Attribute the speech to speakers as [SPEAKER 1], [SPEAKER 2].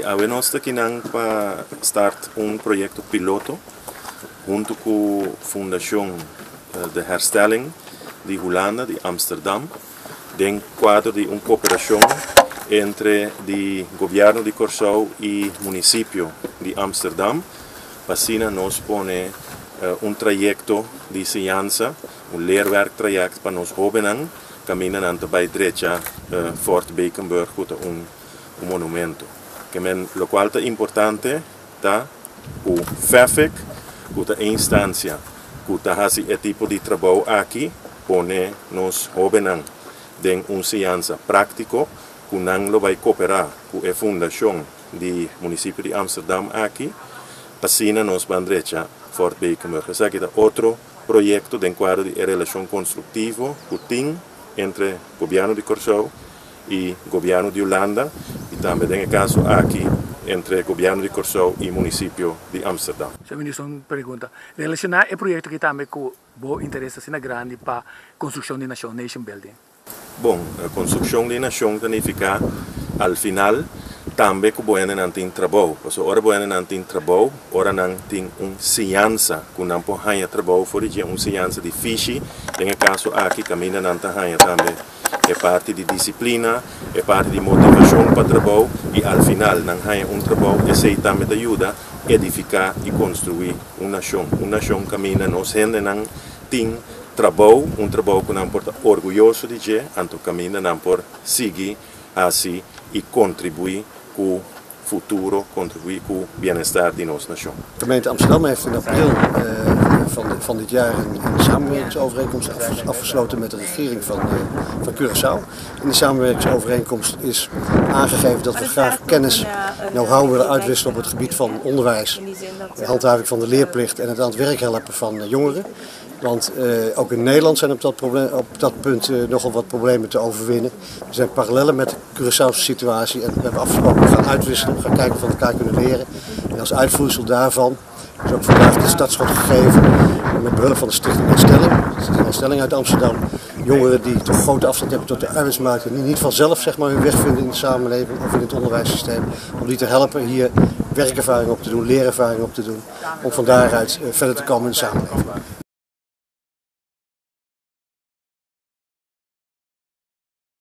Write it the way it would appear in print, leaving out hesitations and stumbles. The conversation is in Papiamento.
[SPEAKER 1] Si, awe nos ta akinan pa start un proyekto piloto huntu ku Fundashon De Herstelling di Hulanda, di Amsterdam, den kuadro di un kooperashon entre di Gobièrnu di Kòrsou i munisipio di Amsterdam, pa asina nos pone un trayekto di siñansa, un leerwerktraject pa nos hóbennan kaminda nan ta bai drecha Fort Beekenburg ku ta un un monumento. Ke men lokual ta importante ta ku FEFFIK, ku ta e instansia ku ta hasi e tipo di trabou aki, pone nos hóbennan den un siñansa práktiko ku nan lo bai koperá ku e fundashon di munisipio di Amsterdam aki, asina nos ban drecha Fort Beekenburg. Esaki ta otro proyekto den kuadro di e relashon konstruktivo ku tin entre gobièrnu di Kòrsou i gobièrnu di Hulanda i tambe den e kaso aki entre gobièrnu di Kòrsou i munisipio di Amsterdam.
[SPEAKER 2] Señor Minister, un pregunta. Relashoná e proyekto aki tambe ku bo interes asina grandi pa konstrukshon di nashon, nation building.
[SPEAKER 1] Bon, konstrukshon di nashon ta nifiká al final tambe ku bo hendenan tin trabou. Pasobra ora bo hendenan tin trabou, ora nan tin un siñansa ku nan por haña trabou for di dje, un siñansa di fishi, den e kaso aki kaminda nan ta haña tambe e parti di disiplina, e parti di motivashon pa trabou i al final nan haña un trabou, esei tambe ta yuda edifiká i konstruí un nashon. Un nashon kaminda nos hendenan tin trabou, un trabou ku nan por ta orguyoso di dje, anto kaminda nan por sigui hasi i kontribuí ku futuro, kontribuí ku bienestar di nos nashon.
[SPEAKER 3] Gemeente Amsterdam heeft in april van dit jaar een samenwerkingsovereenkomst afgesloten met de regering van Curaçao. In de samenwerkingsovereenkomst is aangegeven dat we graag kennis, know-how willen uitwisselen op het gebied van onderwijs, de handhaving van de leerplicht en het aan het werk helpen van jongeren. Want ook in Nederland zijn op dat punt nogal wat problemen te overwinnen. Er zijn parallellen met de Curaçaose situatie en we hebben afgesproken, we gaan uitwisselen, we gaan kijken of we elkaar kunnen leren. En als uitvloeisel daarvan is ook vandaag de startschot gegeven met behulp van de Stichting Herstelling, de Stichting Herstelling uit Amsterdam. Jongeren die toch grote afstand hebben tot de arbeidsmarkt en die niet vanzelf hun weg vinden in de samenleving of in het onderwijssysteem, om die te helpen hier werkervaring op te doen, leerervaring op te doen, om van daaruit verder te komen in de samenleving.